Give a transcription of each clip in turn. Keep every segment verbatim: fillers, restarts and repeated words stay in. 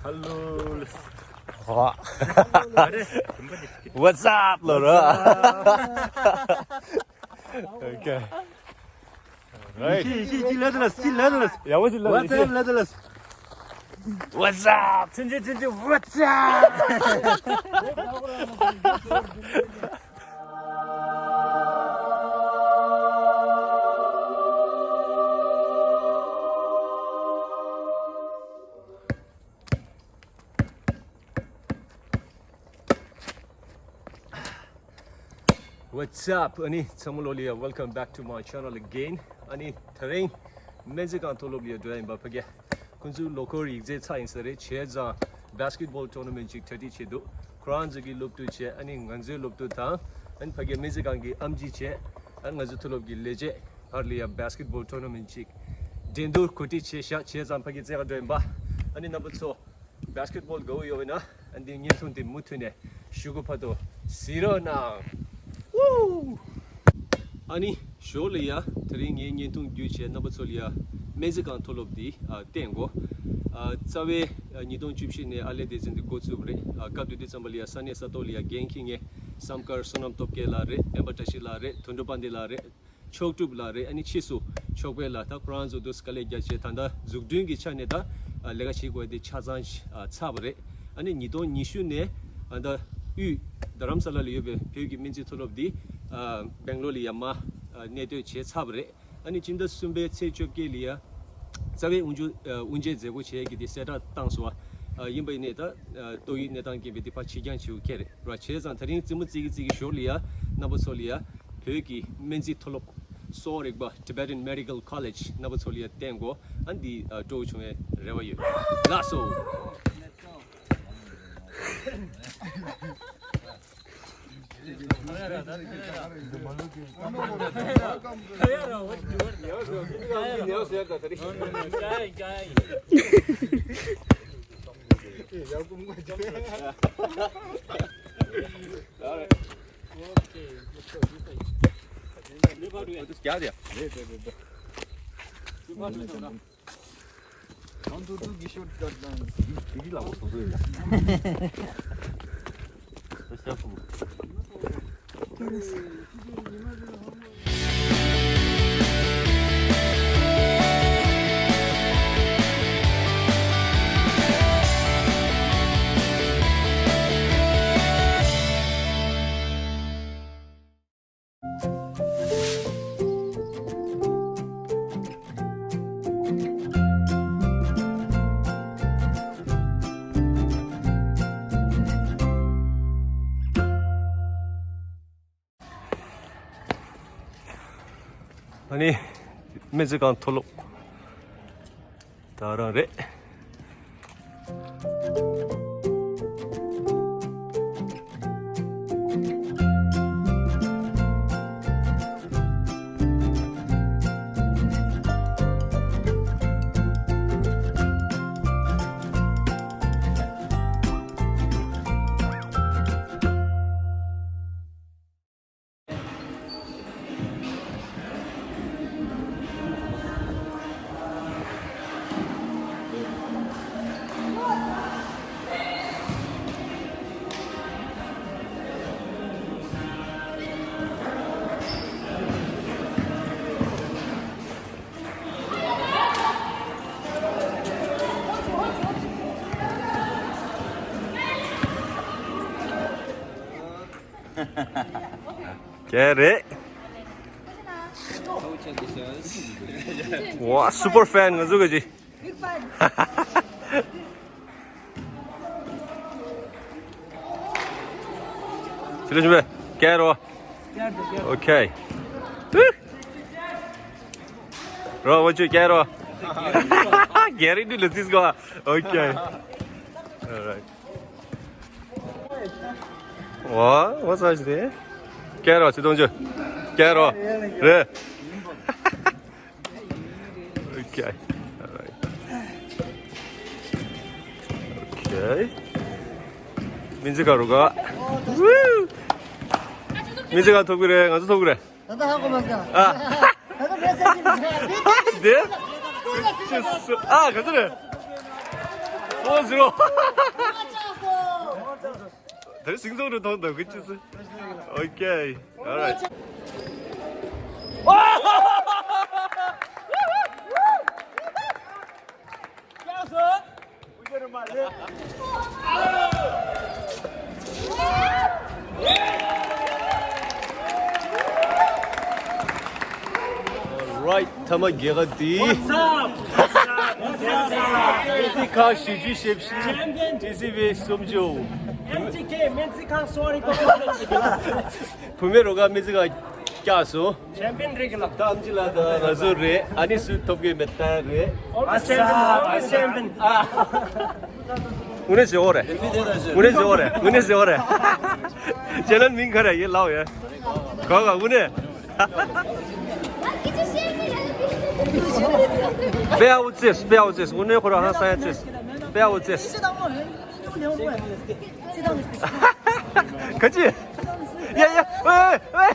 Hello. What's up, Laura? Okay. Right. She, she, she, let us, she, let us. Yeah, what's it, let us? What's up, let us? What's up? What's up? What's up? ཨ་ནི་ཚང་མ་ལོ་ལི་ཡ། Welcome back to my channel again. ཨ་ནི་དེ་རིང་སྨན་རྩིས་ཁང་མཐོ་སློབ་ལ་འགྲོ་ཡིན་པ། ཕ་གི་ཁོང་ཚོའི་ལོ་འཁོར་ཡིག་ཚད་ཚར་ཡིན་ས་རེད། བྱས་ཙང་basketball tournament ཅིག་གྲ་སྒྲིག་བྱས་འདུག་ཁོ་རང་ཚོ་གི་སློབ་ཕྲུག་བྱས། ཨ་ནི་ང་ཚོའི་སློབ་ཕྲུག་དང་། ཨ་ནི་ཕ་གི་སྨན་རྩིས་ཁང་གི་ཨེམ་ཆི་བྱས། ཨ་ནི་ང་ཚོའི་མཐོ་སློབ་ཀྱི་ལས་བྱེད་བར་ལ་ཡ་basketball tournament ཅིག་འགྲན་བསྡུར་གོ་སྒྲིག་བྱས་བཞག་བྱས་ཙང་ཕ་གི་རྩེ་ག་འགྲོ་ཡིན་པ། ཨ་ནི་རྣམ་པ་ཚོ་basketball དགའ་བོ་ཡོད་པ་ཡིན་ན། ཨ་འདི་བརྙན་ཐུང་དེ་མུ་མཐུད་ནས་གཞུག་གུ་བར་དུ་གཟིགས་རོགས་གནང་། ཨ་ནི་ཞོར་ལ་ཡ་དེ་རིང་ངའི་བརྙན་ཐུང་བརྒྱུད་བྱས་རྣམ་པ་ཚོ་ལ་ཡ་སྨན་རྩིས་ཁང་མཐོ་སློབ་འདི་ཨ་བསྟན་དགོས། ཨ་རྩ་བའི་ཨ་ཉིས་སྟོང་བཅུ་བཞི་ནས་ཨར་ལས་སྡེ་ཚན་འདི་འགོ་བཙུགས་པ་རེད། ཨ་སྐབས་དེ་དུས་ཙམ་པ་ལ་ཡ་ས་གནས་ས་ཐོག་ལ་ཡ་འགན་འཁྱེར་མཁན་བསམ་དཀར་བསོད་ནམས་སྟོབས་རྒྱལ་ལགས་རེད། སྤེན་པ་བཀྲ་ཤིས་ལགས་རེད། དོན་གྲུབ་དཔལ་ལྡན་ལགས་རེད། མཆོག་གྲུབ་ལགས་རེད། ཨ་ནི་ཕྱིས་སུ་ཕྱོགས་ཕེབས་ལ་ད་ཁོ་རང་ཚོ་འདུག་དཀའ་ལས་རྒྱ་ཆེ། ད་ལྟ་འཛུགས་སྐྲུན་གྱི་ཆ་ནས་ད་ལས་ཀ་བྱེད་དགོས་དེ་ཆ་ཚང་ཚར་བ་རེད། ཨ་ནི་ཉིས་སྟོང་ཉི་ཤུ་ནས་ཨ་ད་དབུས་རྡ་རམ་ས་ལ་ལ་ཡོད་པའི་བོད་ཀྱི་སྨན་རྩིས་མཐོ་སློབ་འདི་སྦེང་ལོར་ལ་ཡ་མར་གནས་སྡོད་བྱས་ཚར་བ་རེད། ཨ་ནི་སྤྱི་ཟླ་གསུམ་པའི་ཚེས་བཅོ་བརྒྱད་ལ་ཡ་རྩ་བའི་དབུ་འབྱེད་དབུ་འབྱེད་མཛད་སྒོ་བྱེད་ཀྱི་དེ་གསལ་བསྒྲགས་བཏང་སོང་། ཨ་ཡིན་པ་ཡིན་ནའི་ད་ཏོག་དབྱིབས་གནས་སྟངས་རྐྱེན་པས་དེ་ཕར་ཕྱིར་འགྱངས་བྱེད་དགོས་ཀྱི་རེད། ར་བྱས་ཙང་དེ་རིང་རྩེད་མོ་རྩེ་གི་རྩེ་གི་ཞོར་ལ་ཡ་རྣམ་པ་ཚོ་ལ་ཡ་བོད་ཀྱི་སྨན་རྩིས་མཐོ་སློབ་གསོ་བ་རིག་པ་Tibetan Medical College རྣམ་པ་ཚོ་ལ་ཡ་བསྟན་དགོས། ཨ་འདི་སྤྲོ་བོ་བྱུང་བའི་རེ་བ་ཡོད། ལགས་སོ། ཨ་ནི་སྨན་རྩིས་ཁང་མཐོ་སློབ་ད་རང་རེད། ག་རེ། ཝ། སུ་པར་ཕེན་ང་ཚོ་གི་ཅི། ཅི་ལ་ཞུ་བས། ག་རེ། ཨོ་ཁེ། རོ་བ་ཅུ་ག་རེ། ག་རེ་འདི་ལ་ཟིག་གོ། ཨོ་ཁེ། All right. What? What's up, today? ག་རེ། ཆི་ཏོང་ཅུ། ག་རེ། རེད། Okay. All right. Okay. སྨན་རྩིས་ཁང་རུ་ག། Woo! སྨན་རྩིས་ཁང་ཐོབ་ཀྱི་རེད། ང་ཚོ་ཐོབ་ཀྱི་རེད། ད་ལྟ་ཧ་གོ་མ་སོང་། ཨ། ད་ལྟ་མེད་ཟེར་གྱི་མི་འདུག་དེ། ཨ། ག་ཚོད་རེད། ཨོ་ཟེར་རོ། དེར་སིང་ཚོགས་རུ་མཐོང་དང་གི་ཅི་སི། Okay. All right. All right. ཐ་མ་རྒྱལ་ཁ་དེ། What's up? སྨན་རྩིས་ཁང་བཞི་བཅུ་ཞེ་བཞི། Champion. ཊི་སི་ཝི་སུམ་ཅུ། ཨེམ་ཊི་ཁེ་སྨན་རྩིས་ཁང་sorry། བུད་མེད་རོགས་ཁ་སྨན་རྩིས་ཁང་བཀྱགས་སོང་། Champion རེད་གི་ལགས། ད་ཨམ་ཆི་ལགས་དང་ང་ཚོ་རེད། ཨ་ནི་སུས་ཐོབ་ཀྱི་མེད་ད་རེད། Always champion, always champion. དངོས་གནས་བཟོ་བོ་རེད། དངོས་གནས་བཟོ་བོ་རེད། དངོས་གནས་བཟོ་བོ་རེད། ཅེ་ནལ་མིང་ག་རེ་ཡིན་ལབ་ཡ། ག་ག་དངོས་གནས། དཔེ་ཨའུ་ཙེས། དཔེ་ཨའུ་ཙེས། དངོས་གནས་ཁོ་རང་ཧང་སང་ཡ་ཙེས། དཔེ་ཨའུ་ཙེས། ག་ཅི། ཡ་ཡ། ཝེ་ཝེ།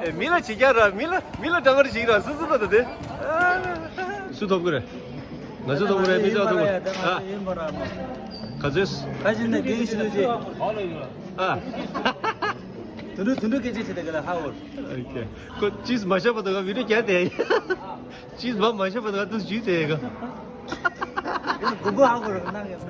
ཨེ། མི་ལ་བྱེད་རྒྱ་ར། མི་ལ་མི་ལ་གྲང་ངར་བྱེད་ར། སུ་སུ་ད་ད་དེ། སུ་ཐོབ་ཀྱི་རེད། ང་ཚོ་ཐོབ་ཀྱི་རེད། མི་ཚོ་ཐོབ་ཀྱི་རེད། ཨ། ག་ཚོད། ཁ་ཅིག་ནས་དེ་ཞུ་རྒྱུ། ཨ། དུ་འགྲོ་དུ་འགྲོ་སྐད་ཆ་བྱེད་དེ་ག་ལ་ཧ་འོར། ཨོ་ཁེ། ཁོ་ཅིས་མ་བཤད་པ་དང་བི་ཌིའོ་རྒྱག་དེ། ཅིས་མ་མ་བཤད་པ་དང་དུ་ཞུས་དེ་ག། དགུན་པོ་ཧ་གོ་རོགས་གནང་ཡོད།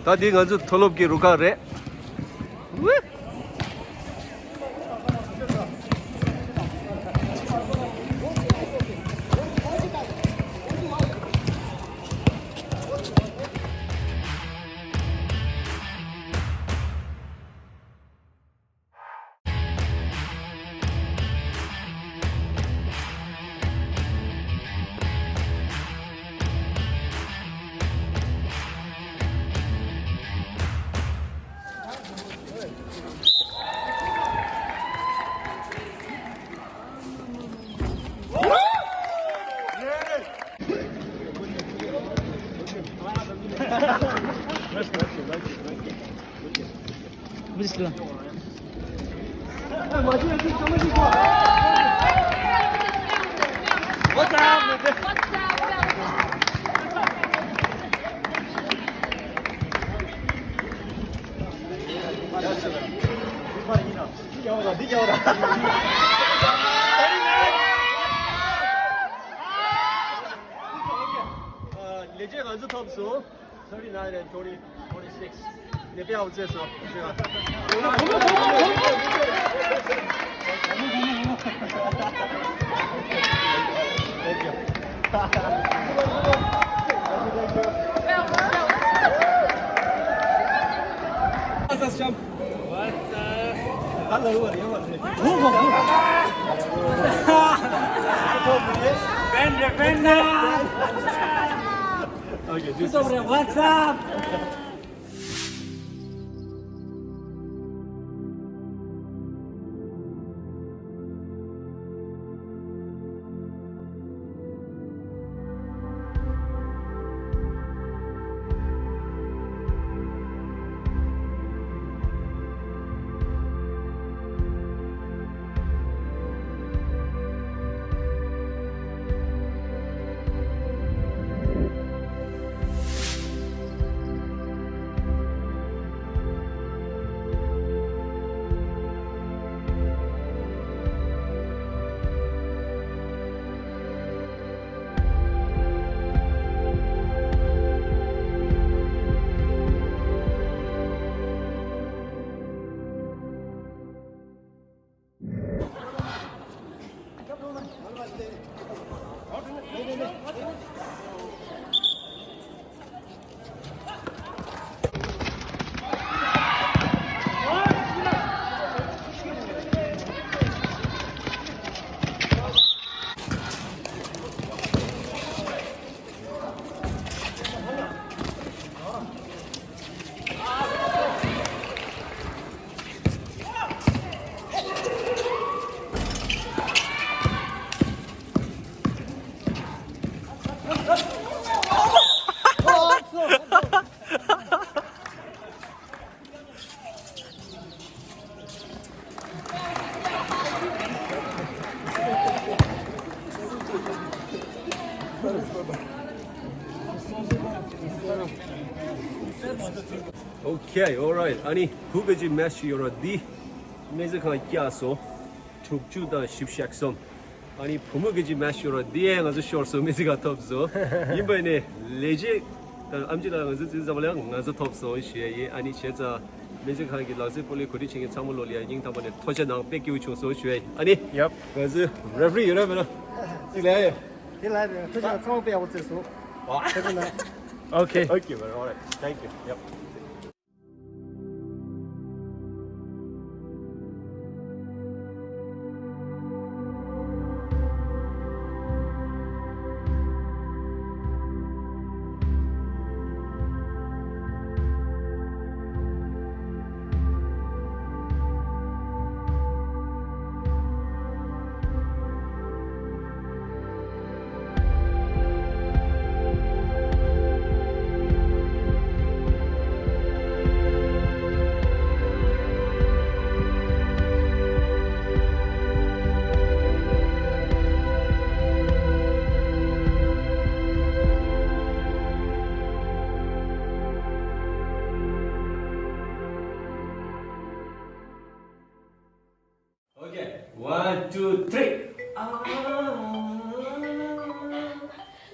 ད་འདི་ང་ཚོ་མཐོ་སློབ་ཀྱི་རུ་ཁག་རེད། ལས་བྱེད་ང་ཚོ་ཐོབ་སོང་། Thirty-nine and twenty, twenty-six. ནས་དཔེ་ཡག་པོ་བྱས་སོང་། Thank you. What's up? Hello, how are you? Okay, this is What's up? Okay, alright. ཨ་ནི་བུ་གི་ཅི་མེ་ཆི་ཡོད་ར་འདི་སྨན་རྩིས་ཁང་བསྐྱལ་སོང་། དྲུག་ཅུ་དང་བཞི་བཅུ་ཞེ་གསུམ། ཨ་ནི་བུ་མོ་གི་ཅི་མེ་ཆི་ཡོད་ར་འདི་ཡང་ང་ཚོ་ཤོར་སོང་། སྨན་རྩིས་ཁང་ཐོབ་སོང་། ཡིན་པ་ནས་ལས་བྱེད་དང་ཨམ་ཆི་ལགས་ང་ཚོ་ཙི་ཙམ་ལ་ང་ཚོ་ཐོབ་སོང་ཞུ་ཡ་ཡིན། ཨ་ནི་བྱས་ཙང་སྨན་རྩིས་ཁང་གི་ལག་རྩལ་སྤོ་ལོའི་གོ་སྒྲིག་བྱེད་མཁན་ཚང་མ་ལོ་ལ་ཡ་སྙིང་ཐག་པ་ནས་ཐུགས་རྗེ་གནང་། དཔེ་སྐྱིད་པོ་བྱུང་སོང་ཞུ་ཡ་ཡིན། ཨ་ནི་ཡབ། ང་ཚོའི་རེ་ཕི་རི་ཡོད་ར་མེད་ན་ཅིག་ལ་ཡ་ཡོད། དེ་ལ་ཡ་ཐུགས་རྗེ་གནང་། ཚང་མ་དཔེ་ཡག་པོ་རྩེས་སོང་། ཨ། ཐུགས་རྗེ་གནང་། Okay. Okay, man. All right. Thank you. Yep. Okay, one, two, three. 아.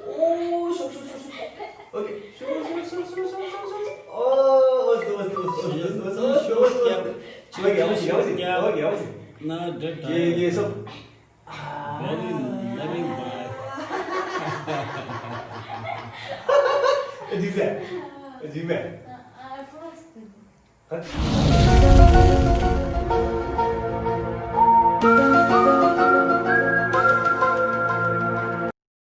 오, ܫܘ, ܫܘ, ܫܘ, ܫܘ. Okay, ܫܘ, ܫܘ, ܫܘ. 어, 어서, 어서, 어서, 어서, 어서, 어서, 어서. Okay, okay, okay, okay, okay. 나 red. 예, 예, so. 아. Very loving boy. What is that? What is that? I forgot.